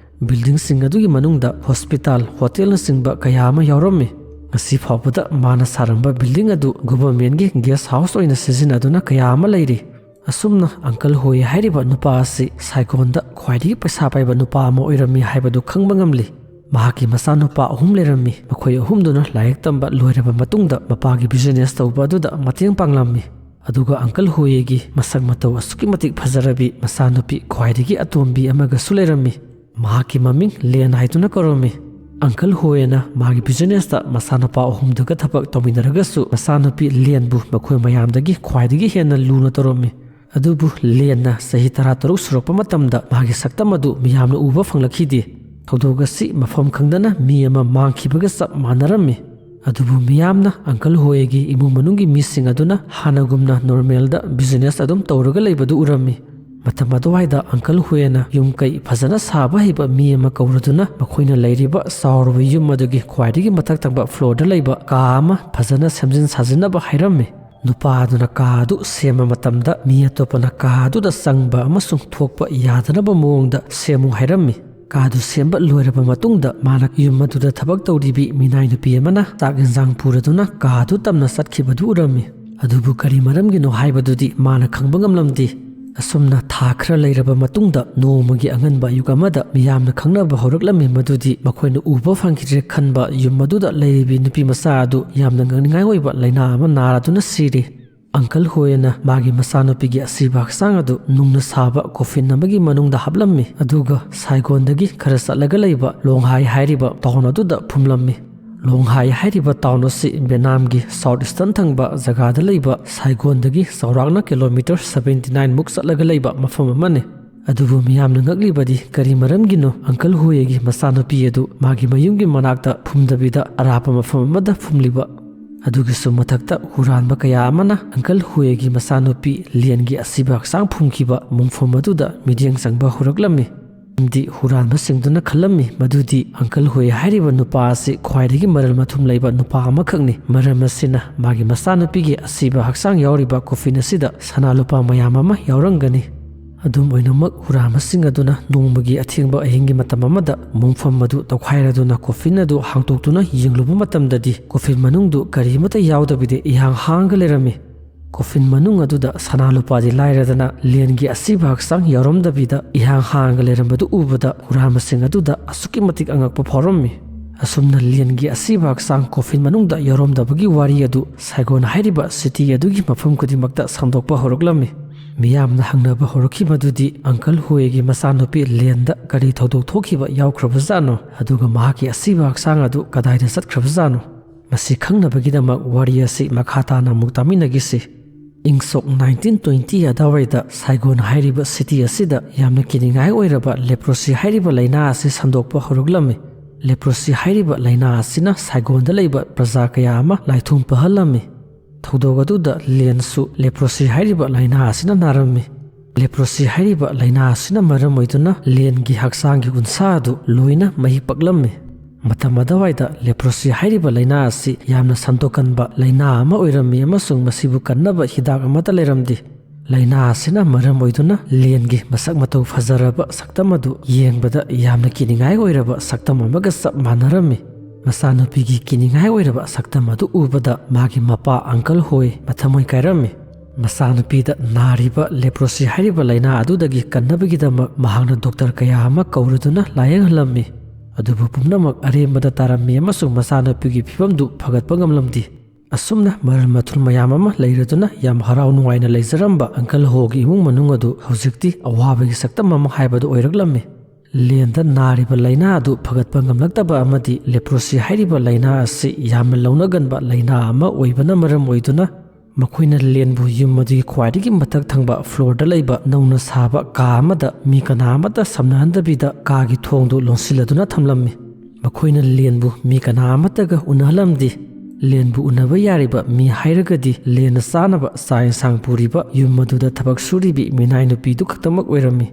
ꯕꯤꯜꯗꯤꯡꯁꯤꯡ ꯑꯗꯨꯒꯤ ꯃꯅꯨꯡꯗ ꯍꯣꯁꯄꯤꯇꯥꯜ, ꯍꯣꯇꯦꯜꯅꯆꯤꯡꯕ ꯀꯌꯥ ꯑꯃ ꯌꯥꯎꯔꯝꯃꯤ꯫ ꯉꯁꯤ ꯐꯥꯎꯕꯗ ꯃꯥꯅ ꯁꯥꯔꯝꯕ ꯕꯤꯜꯗꯤꯡ ꯑꯗꯨ ꯒꯣꯚꯔꯟꯃꯦꯟꯠꯀꯤ ꯒꯦꯁ ꯍꯥꯎꯁ ꯑꯣꯏꯅ ꯁꯤꯖꯤꯟꯅꯗꯨꯅ ꯀꯌꯥ ꯑꯃ ꯂꯩꯔꯤ꯫ ꯑꯁꯨꯝꯅ ꯑꯪꯀꯜ ꯍꯣꯏ ꯍꯥꯏꯔꯤꯕ ꯅꯨꯄꯥ ꯑꯁꯤ ꯁꯥꯏꯒꯣꯟꯗ ꯈ꯭ꯋꯥꯏꯗꯒꯤ ꯄꯩꯁꯥ ꯄꯥꯏꯕ ꯅꯨꯄꯥ ꯑꯃ ꯑꯣꯏꯔꯝꯃꯤ ꯍꯥꯏꯕꯗꯨ ꯈꯪꯕ ꯉꯝꯂꯤ꯫ ꯃꯍꯥꯛꯀꯤ ꯃꯆꯥꯅꯨꯄꯥ ꯑꯍꯨꯝ ꯂꯩꯔꯝꯃꯤ꯫ ꯃꯈꯣꯏ ꯑꯍꯨꯝꯗꯨꯅ ꯂꯥꯏꯔꯤꯛ ꯇꯝꯕ ꯂꯣꯏꯔꯕ ꯃꯇꯨꯡꯗ ꯃꯄꯥꯒꯤ ꯕꯤꯖꯤꯅꯦꯁ ꯇꯧꯕ ꯑꯗꯨꯗ ꯃꯇꯦꯡ ꯄꯥꯡꯂꯝꯃꯤ꯫ ꯑꯗꯨꯒ ꯑꯪꯀꯜ ꯍꯣꯏꯒꯤ ꯃꯁꯛ ꯃꯇꯧ ꯑꯁꯨꯛꯀꯤ ꯃꯇꯤꯛ ꯐꯖꯔꯕꯤ ꯃꯆꯥꯅꯨꯄꯤ ꯈ꯭ꯋꯥꯏꯗꯒꯤ ꯑꯇꯣꯝꯕꯤ ꯑꯃꯒꯁꯨ ꯂꯩꯔꯝꯃꯤ꯫ ꯃꯍꯥꯛꯀꯤ ꯃꯃꯤꯡ ꯂꯦꯟ ꯍꯥꯏꯗꯨꯅ ꯀꯧꯔꯝꯃꯤ꯫ ꯑꯪꯀꯜ ꯍꯣꯏꯅ ꯃꯥꯒꯤ ꯕꯤꯖꯤꯅꯦꯁꯇ ꯃꯆꯥꯅꯨꯄꯥ ꯑꯍꯨꯝꯗꯨꯒ ꯊꯕꯛ ꯇꯧꯃꯤꯟꯅꯔꯒꯁꯨ ꯃꯆꯥꯅꯨꯄꯤ ꯂꯦꯟꯕꯨ ꯃꯈꯣꯏ ꯃꯌꯥꯝꯗꯒꯤ ꯈ꯭ꯋꯥꯏꯗꯒꯤ ꯍꯦꯟꯅ ꯂꯨꯅ ꯇꯧꯔꯝꯃꯤ꯫ ꯑꯗꯨꯕꯨ ꯂꯦꯟꯅ ꯆꯍꯤ ꯇꯔꯥꯇꯔꯨꯛ ꯁꯨꯔꯛꯄ ꯃꯇꯝꯗ ꯃꯍꯥꯛꯀꯤ ꯁꯛꯇꯝ ꯑꯗꯨ ꯃꯤꯌꯥꯝꯅ ꯎꯕ ꯐꯪꯂꯛꯈꯤꯗꯦ꯫ ꯊꯧꯗꯣꯛ ꯑꯁꯤ ꯃꯐꯝ ꯈꯪꯗꯅ ꯃꯤ ꯑꯃ ꯃꯥꯡꯈꯤꯕꯒ ꯆꯞ ꯃꯥꯟꯅꯔꯝꯃꯤ꯫ ꯑꯗꯨꯕꯨ ꯃꯤꯌꯥꯝꯅ ꯑꯪꯀꯜ ꯍꯣꯏꯒꯤ ꯏꯃꯨꯡ ꯃꯅꯨꯡꯒꯤ ꯃꯤꯁꯤꯡ ꯑꯗꯨꯅ ꯍꯥꯟꯅꯒꯨꯝꯅ ꯅꯣꯔꯃꯦꯜꯗ ꯕꯤꯖꯤꯅꯦꯁ ꯑꯗꯨꯝ ꯇꯧꯔꯒ ꯂꯩꯕꯗꯨ ꯎꯔꯝꯃꯤ꯫ ꯃꯇꯝ ꯑꯗꯨꯋꯥꯏꯗ ꯑꯪꯀꯜ ꯍꯣꯏꯅ ꯌꯨꯝ ꯀꯩ ꯐꯖꯅ ꯁꯥꯕ ꯍꯩꯕ ꯃꯤ ꯑꯃ ꯀꯧꯔꯗꯨꯅ ꯃꯈꯣꯏꯅ ꯂꯩꯔꯤꯕ ꯆꯥꯎꯔꯕ ꯌꯨꯝ ꯑꯗꯨꯒꯤ ꯈ꯭ꯋꯥꯏꯗꯒꯤ ꯃꯊꯛ ꯊꯪꯕ ꯐ꯭ꯂꯣꯔꯗ ꯂꯩꯕ ꯀꯥ ꯑꯃ ꯐꯖꯅ ꯁꯦꯝꯖꯤꯟ ꯁꯥꯖꯤꯟꯅꯕ ꯍꯥꯏꯔꯝꯃꯤ꯫ ꯅꯨꯄꯥ ꯑꯗꯨꯅ ꯀꯥ ꯑꯗꯨ ꯁꯦꯝꯕ ꯃꯇꯝꯗ ꯃꯤ ꯑꯇꯣꯞꯄꯅ ꯀꯥ ꯑꯗꯨꯗ ꯆꯪꯕ ꯑꯃꯁꯨꯡ ꯊꯣꯛꯄ ꯌꯥꯗꯅꯕ ꯃꯑꯣꯡꯗ ꯁꯦꯝꯃꯨ ꯍꯥꯏꯔꯝꯃꯤ꯫ ꯀꯥꯗꯨ ꯁꯦꯝꯕ ꯂꯣꯏꯔꯕ ꯃꯇꯨꯡꯗ ꯃꯥꯅ ꯌꯨꯝ ꯑꯗꯨꯗ ꯊꯕꯛ ꯇꯧꯔꯤꯕꯤ ꯃꯤꯅꯥꯏ ꯅꯨꯄꯤ ꯑꯃꯅ ꯆꯥꯛ ꯌꯦꯟꯁꯥꯡ ꯄꯨꯔꯗꯨꯅ ꯀꯥꯗꯨ ꯇꯝꯅ ꯆꯠꯈꯤꯕꯗꯨ ꯎꯔꯝꯃꯤ꯫ ꯑꯗꯨꯕꯨ ꯀꯔꯤ ꯃꯔꯝꯒꯤꯅꯣ ꯍꯥꯏꯕꯗꯨꯗꯤ ꯃꯥꯅ ꯈꯪꯕ ꯉꯝꯂꯝꯗꯦ꯫ ꯑꯁꯨꯝꯅ ꯊꯥ ꯈꯔ ꯂꯩꯔꯕ ꯃꯇꯨꯡꯗ ꯅꯣꯡꯃꯒꯤ ꯑꯉꯟꯕ ꯑꯌꯨꯛ ꯑꯃꯗ ꯃꯤꯌꯥꯝꯅ ꯈꯪꯅꯕ ꯍꯧꯔꯛꯂꯝꯃꯤ ꯃꯗꯨꯗꯤ ꯃꯈꯣꯏꯅ ꯎꯕ ꯐꯪꯈꯤꯗ꯭ꯔꯦ ꯈꯟꯕ ꯌꯨꯝ ꯑꯗꯨꯗ ꯂꯩꯔꯤꯕꯤ ꯅꯨꯄꯤ ꯃꯆꯥ ꯑꯗꯨ ꯌꯥꯝꯅ ꯉꯛꯅꯤꯡꯉꯥꯏ ꯑꯣꯏꯕ ꯂꯥꯏꯅꯥ ꯑꯃ ꯅꯥꯔꯗꯨꯅ ꯁꯤꯔꯦ꯫ ꯑꯪꯀꯜ ꯍꯣꯏꯅ ꯃꯥꯒꯤ ꯃꯆꯥꯅꯨꯄꯤꯒꯤ ꯑꯁꯤꯕ ꯍꯛꯆꯥꯡ ꯑꯗꯨ ꯅꯨꯡꯅ ꯁꯥꯕ ꯀꯣꯐꯤꯟ ꯑꯃꯒꯤ ꯃꯅꯨꯡꯗ ꯍꯥꯞꯂꯝꯃꯤ, ꯑꯗꯨꯒ ꯁꯥꯏꯒꯣꯟꯗꯒꯤ ꯈꯔ ꯆꯠꯂꯒ ꯂꯩꯕ ꯂꯣꯡꯍꯥꯏ ꯍꯥꯏꯔꯤꯕ ꯇꯥꯎꯟ ꯑꯗꯨꯗ ꯐꯨꯝꯂꯝꯃꯤ꯫ ꯂꯣꯡꯍꯥꯏ ꯍꯥꯏꯔꯤꯕ ꯇꯥꯎꯟ ꯑꯁꯤ ꯚꯦꯠꯅꯥꯝꯒꯤ ꯁꯥꯎꯠ ꯏꯁꯇꯔꯟ ꯊꯪꯕ ꯖꯒꯥꯗ ꯂꯩꯕ ꯁꯥꯏꯒꯣꯟꯗꯒꯤ ꯆꯥꯎꯔꯥꯛꯅ ꯀꯤꯂꯣꯃꯤꯇꯔ ꯁꯕꯦꯟꯇꯤ ꯅꯥꯏꯟ ꯃꯨꯛ ꯆꯠꯂꯒ ꯂꯩꯕ ꯃꯐꯝ ꯑꯃꯅꯤ꯫ ꯑꯗꯨꯕꯨ ꯃꯤꯌꯥꯝꯅ ꯉꯛꯂꯤꯕꯗꯤ ꯀꯔꯤ ꯃꯔꯝꯒꯤꯅꯣ ꯑꯪꯀꯜ ꯍꯣꯏꯒꯤ ꯃꯆꯥꯅꯨꯄꯤ ꯑꯗꯨ ꯃꯥꯒꯤ ꯃꯌꯨꯝꯒꯤ ꯃꯅꯥꯛꯇ ꯐꯨꯝꯗꯕꯤꯗ ꯑꯔꯥꯞꯄ ꯃꯐꯝ ꯑꯃꯗ ꯐꯨꯝꯂꯤꯕ? ꯑꯗꯨꯒꯤꯁꯨ ꯃꯊꯛꯇ ꯍꯨꯔꯥꯟꯕ ꯀꯌꯥ ꯑꯃꯅ ꯑꯪꯀꯜ ꯍꯣꯏꯒꯤ ꯃꯆꯥꯅꯨꯄꯤ ꯂꯦꯟꯒꯤ ꯑꯁꯤꯕ ꯍꯛꯆꯥꯡ ꯐꯨꯝꯈꯤꯕ ꯃꯣꯡꯐꯝ ꯑꯗꯨꯗ ꯃꯤꯠꯌꯦꯡ ꯆꯪꯕ ꯍꯧꯔꯛꯂꯝꯃꯤ꯫ ꯃꯔꯝꯗꯤ ꯍꯨꯔꯥꯟꯕꯁꯤꯡꯗꯨꯅ ꯈꯜꯂꯝꯃꯤ ꯃꯗꯨꯗꯤ ꯑꯪꯀꯜ ꯍꯣꯏ ꯍꯥꯏꯔꯤꯕ ꯅꯨꯄꯥ ꯑꯁꯤ ꯈ꯭ꯋꯥꯏꯗꯒꯤ ꯃꯔꯜ ꯃꯊꯨꯝ ꯂꯩꯕ ꯅꯨꯄꯥ ꯑꯃꯈꯛꯅꯤ꯫ ꯃꯔꯝ ꯑꯁꯤꯅ ꯃꯥꯒꯤ ꯃꯆꯥꯅꯨꯄꯤꯒꯤ ꯑꯁꯤꯕ ꯍꯛꯆꯥꯡ ꯌꯥꯎꯔꯤꯕ ꯀꯣꯐꯤꯟ ꯑꯁꯤꯗ ꯁꯅꯥ ꯂꯨꯄꯥ ꯃꯌꯥꯝ ꯑꯃ ꯌꯥꯎꯔꯝꯒꯅꯤ꯫ ꯑꯗꯨꯝ ꯑꯣꯏꯅꯃꯛ, ꯍꯨꯔꯥꯟꯕꯁꯤꯡ ꯑꯗꯨꯅ ꯅꯣꯡꯃꯒꯤ ꯑꯊꯦꯡꯕ ꯑꯍꯤꯡꯒꯤ ꯃꯇꯝ ꯑꯃꯗ ꯃꯣꯡꯐꯝ ꯑꯗꯨ ꯇꯧꯈꯥꯏꯔꯗꯨꯅ ꯀꯣꯐꯤꯟ ꯑꯗꯨ ꯍꯥꯡꯗꯣꯛꯇꯨꯅ ꯌꯦꯡꯂꯨꯕ ꯃꯇꯝꯗꯗꯤ ꯀꯣꯐꯤꯟ ꯃꯅꯨꯡꯗꯨ ꯀꯔꯤꯃꯠꯇ ꯌꯥꯎꯗꯕꯤꯗ ꯏꯍꯥꯡ ꯍꯥꯡꯒ ꯂꯩꯔꯝꯃꯤ꯫ ꯀꯣꯐꯤꯟ ꯃꯅꯨꯡ ꯑꯗꯨꯗ ꯁꯅꯥ ꯂꯨꯄꯥꯗꯤ ꯂꯥꯏꯔꯗꯅ ꯂꯦꯟꯒꯤ ꯑꯁꯤꯕ ꯍꯛꯆꯥꯡ ꯌꯥꯎꯔꯝꯗꯕꯤꯗ ꯏꯍꯥꯡ ꯍꯥꯡꯒ ꯂꯩꯔꯝꯕꯗꯨ ꯎꯕꯗ ꯍꯨꯔꯥꯟꯕꯁꯤꯡ ꯑꯗꯨꯗ ꯑꯁꯨꯛꯀꯤ ꯃꯇꯤꯛ ꯑꯉꯛꯄ ꯐꯥꯎꯔꯝꯃꯤ꯫ ꯑꯁꯨꯝꯅ ꯂꯦꯟꯒꯤ ꯑꯁꯤꯕ ꯍꯛꯆꯥꯡ ꯀꯣꯐꯤꯟ ꯃꯅꯨꯡꯗ ꯌꯥꯎꯔꯝꯗꯕꯒꯤ ꯋꯥꯔꯤ ꯑꯗꯨ ꯁꯥꯏꯒꯣꯟ ꯍꯥꯏꯔꯤꯕ ꯁꯤꯇꯤ ꯑꯗꯨꯒꯤ ꯃꯐꯝ ꯈꯨꯗꯤꯡꯃꯛꯇ ꯁꯟꯗꯣꯛꯄ ꯍꯧꯔꯛꯂꯝꯃꯤ꯫ ꯃꯤꯌꯥꯝꯅ ꯍꯪꯅꯕ ꯍꯧꯔꯛꯈꯤꯕꯗꯨꯗꯤ ꯑꯪꯀꯜ ꯍꯣꯏꯒꯤ ꯃꯆꯥꯅꯨꯄꯤ ꯂꯦꯟꯗ ꯀꯔꯤ ꯊꯧꯗꯣꯛ ꯊꯣꯛꯈꯤꯕ ꯌꯥꯎꯈ꯭ꯔꯕꯖꯥꯠꯅꯣ, ꯑꯗꯨꯒ ꯃꯍꯥꯛꯀꯤ ꯑꯁꯤꯕ ꯍꯛꯆꯥꯡ ꯑꯗꯨ ꯀꯗꯥꯏꯗ ꯆꯠꯈ꯭ꯔꯕꯖꯥꯠꯅꯣ? ꯃꯁꯤ ꯈꯪꯅꯕꯒꯤꯗꯃꯛ ꯋꯥꯔꯤ ꯑꯁꯤ ꯃꯈꯥ ꯇꯥꯅ ꯑꯃꯨꯛ ꯇꯥꯃꯤꯟꯅꯈꯤꯁꯤ꯫ ꯏꯪ ꯁꯣꯛ ꯅꯥꯏꯟꯇꯤꯟ ꯇ꯭ꯋꯦꯟꯇꯤ ꯑꯗꯨꯋꯥꯏꯗ ꯁꯥꯏꯒꯣꯟ ꯍꯥꯏꯔꯤꯕ ꯁꯤꯇꯤ ꯑꯁꯤꯗ ꯌꯥꯝꯅ ꯀꯤꯅꯤꯡꯉꯥꯏ ꯑꯣꯏꯔꯕ ꯂꯦꯄ꯭ꯔꯣꯁꯤ ꯍꯥꯏꯔꯤꯕ ꯂꯥꯏꯅꯥ ꯑꯁꯤ ꯁꯟꯗꯣꯛꯄ ꯍꯧꯔꯛꯂꯝꯃꯤ꯫ ꯂꯦꯄ꯭ꯔꯣꯁꯤ ꯍꯥꯏꯔꯤꯕ ꯂꯥꯏꯅꯥ ꯑꯁꯤꯅ ꯁꯥꯏꯒꯣꯟꯗ ꯂꯩꯕ ꯄ꯭ꯔꯖꯥ ꯀꯌꯥ ꯑꯃ ꯂꯥꯏꯊꯨꯡ ꯄꯍꯜꯂꯝꯃꯤ꯫ ꯊꯧꯗꯣꯛ ꯑꯗꯨꯗ ꯂꯦꯟꯁꯨ ꯂꯦꯄ꯭ꯔꯣꯁꯤ ꯍꯥꯏꯔꯤꯕ ꯂꯥꯏꯅꯥ ꯑꯁꯤꯅ ꯅꯥꯔꯝꯃꯤ꯫ ꯂꯦꯄ꯭ꯔꯣꯁꯤ ꯍꯥꯏꯔꯤꯕ ꯂꯥꯏꯅꯥ ꯑꯁꯤꯅ ꯃꯔꯝ ꯑꯣꯏꯗꯨꯅ ꯂꯦꯟꯒꯤ ꯍꯛꯆꯥꯡꯒꯤ ꯎꯟꯁꯥ ꯑꯗꯨ ꯂꯣꯏꯅ ꯃꯍꯤ ꯄꯛꯂꯝꯃꯤ꯫ ꯃꯇꯝ ꯑꯗꯨꯋꯥꯏꯗ ꯂꯦꯄ꯭ꯔꯣꯁꯤ ꯍꯥꯏꯔꯤꯕ ꯂꯥꯏꯅꯥ ꯑꯁꯤ ꯌꯥꯝꯅ ꯁꯟꯗꯣꯛꯀꯟꯕ ꯂꯥꯏꯅꯥ ꯑꯃ ꯑꯣꯏꯔꯝꯃꯤ ꯑꯃꯁꯨꯡ ꯃꯁꯤꯕꯨ ꯀꯟꯅꯕ ꯍꯤꯗꯥꯛ ꯑꯃꯠꯇ ꯂꯩꯔꯝꯗꯦ꯫ ꯂꯥꯏꯅꯥ ꯑꯁꯤꯅ ꯃꯔꯝ ꯑꯣꯏꯗꯨꯅ ꯂꯦꯟꯒꯤ ꯃꯁꯛ ꯃꯇꯧ ꯐꯖꯔꯕ ꯁꯛꯇꯝ ꯑꯗꯨ ꯌꯦꯡꯕꯗ ꯌꯥꯝꯅ ꯀꯤꯅꯤꯡꯉꯥꯏ ꯑꯣꯏꯔꯕ ꯁꯛꯇꯝ ꯑꯃꯒ ꯆꯞ ꯃꯥꯟꯅꯔꯝꯃꯤ꯫ ꯃꯆꯥꯅꯨꯄꯤꯒꯤ ꯀꯤꯅꯤꯡꯉꯥꯏ ꯑꯣꯏꯔꯕ ꯁꯛꯇꯝ ꯑꯗꯨ ꯎꯕꯗ ꯃꯥꯒꯤ ꯃꯄꯥ ꯑꯪꯀꯜ ꯍꯣꯏ ꯃꯊꯃꯣꯏ ꯀꯥꯏꯔꯝꯃꯤ꯫ ꯃꯆꯥꯅꯨꯄꯤꯗ ꯅꯥꯔꯤꯕ ꯂꯦꯄ꯭ꯔꯣꯁꯤ ꯍꯥꯏꯔꯤꯕ ꯂꯥꯏꯅꯥ ꯑꯗꯨꯗꯒꯤ ꯀꯟꯅꯕꯒꯤꯗꯃꯛ ꯃꯍꯥꯛꯅ ꯗꯣꯛꯇꯔ ꯀꯌꯥ ꯑꯃ ꯀꯧꯔꯗꯨꯅ ꯂꯥꯌꯦꯡꯍꯜꯂꯝꯃꯤ꯫ ꯑꯗꯨꯕꯨ ꯄꯨꯝꯅꯃꯛ ꯑꯔꯦꯝꯕꯗ ꯇꯥꯔꯝꯃꯤ ꯑꯃꯁꯨꯡ ꯃꯆꯥꯅꯨꯄꯤꯒꯤ ꯐꯤꯕꯝꯗꯨ ꯐꯒꯠꯄ ꯉꯝꯂꯝꯗꯦ꯫ ꯑꯁꯨꯝꯅ ꯃꯔꯟ ꯃꯊꯨꯝ ꯃꯌꯥꯝ ꯑꯃ ꯂꯩꯔꯗꯨꯅ ꯌꯥꯝ ꯍꯔꯥꯎ ꯅꯨꯡꯉꯥꯏꯅ ꯂꯩꯖꯔꯝꯕ ꯑꯪꯀꯜ ꯍꯣꯒꯤ ꯏꯃꯨꯡ ꯃꯅꯨꯡ ꯑꯗꯨ ꯍꯧꯖꯤꯛꯇꯤ ꯑꯋꯥꯕꯒꯤ ꯁꯛꯇꯝ ꯑꯃ ꯍꯥꯏꯕꯗꯨ ꯑꯣꯏꯔꯛꯂꯝꯃꯤ꯫ ꯂꯦꯟꯗ ꯅꯥꯔꯤꯕ ꯂꯥꯏꯅꯥ ꯑꯗꯨ ꯐꯒꯠꯄ ꯉꯝꯂꯛꯇꯕ ꯑꯃꯗꯤ ꯂꯦꯄ꯭ꯔꯣꯁꯤ ꯍꯥꯏꯔꯤꯕ ꯂꯥꯏꯅꯥ ꯑꯁꯤ ꯌꯥꯝꯅ ꯂꯧꯅꯒꯟꯕ ꯂꯥꯏꯅꯥ ꯑꯃ ꯑꯣꯏꯕꯅ ꯃꯔꯝ ꯑꯣꯏꯗꯨꯅ ꯃꯈꯣꯏꯅ ꯂꯦꯟꯕꯨ ꯌꯨꯝ ꯑꯗꯨꯒꯤ ꯈ꯭ꯋꯥꯏꯗꯒꯤ ꯃꯊꯛ ꯊꯪꯕ ꯐ꯭ꯂꯣꯔꯗ ꯂꯩꯕ ꯅꯧꯅ ꯁꯥꯕ ꯀꯥ ꯑꯃꯗ ꯃꯤ ꯀꯅꯥ ꯑꯃꯠꯇ ꯁꯝꯅꯍꯟꯗꯕꯤꯗ ꯀꯥꯒꯤ ꯊꯣꯡꯗꯨ ꯂꯣꯟꯁꯤꯜꯂꯗꯨꯅ ꯊꯝꯂꯝꯃꯤ꯫ ꯃꯈꯣꯏꯅ ꯂꯦꯟꯕꯨ ꯃꯤ ꯀꯅꯥ ꯑꯃꯠꯇꯒ ꯎꯅꯍꯜꯂꯝꯗꯦ꯫ ꯂꯦꯟꯕꯨ ꯎꯅꯕ ꯌꯥꯔꯤꯕ ꯃꯤ ꯍꯥꯏꯔꯒꯗꯤ ꯂꯦꯟꯅ ꯆꯥꯅꯕ ꯆꯥꯛ ꯏꯟꯁꯥꯡ ꯄꯨꯔꯤꯕ ꯌꯨꯝ ꯑꯗꯨꯗ ꯊꯕꯛ ꯁꯨꯔꯤꯕꯤ ꯃꯤꯅꯥꯏ ꯅꯨꯄꯤꯗꯨ ꯈꯛꯇꯃꯛ ꯑꯣꯏꯔꯝꯃꯤ꯫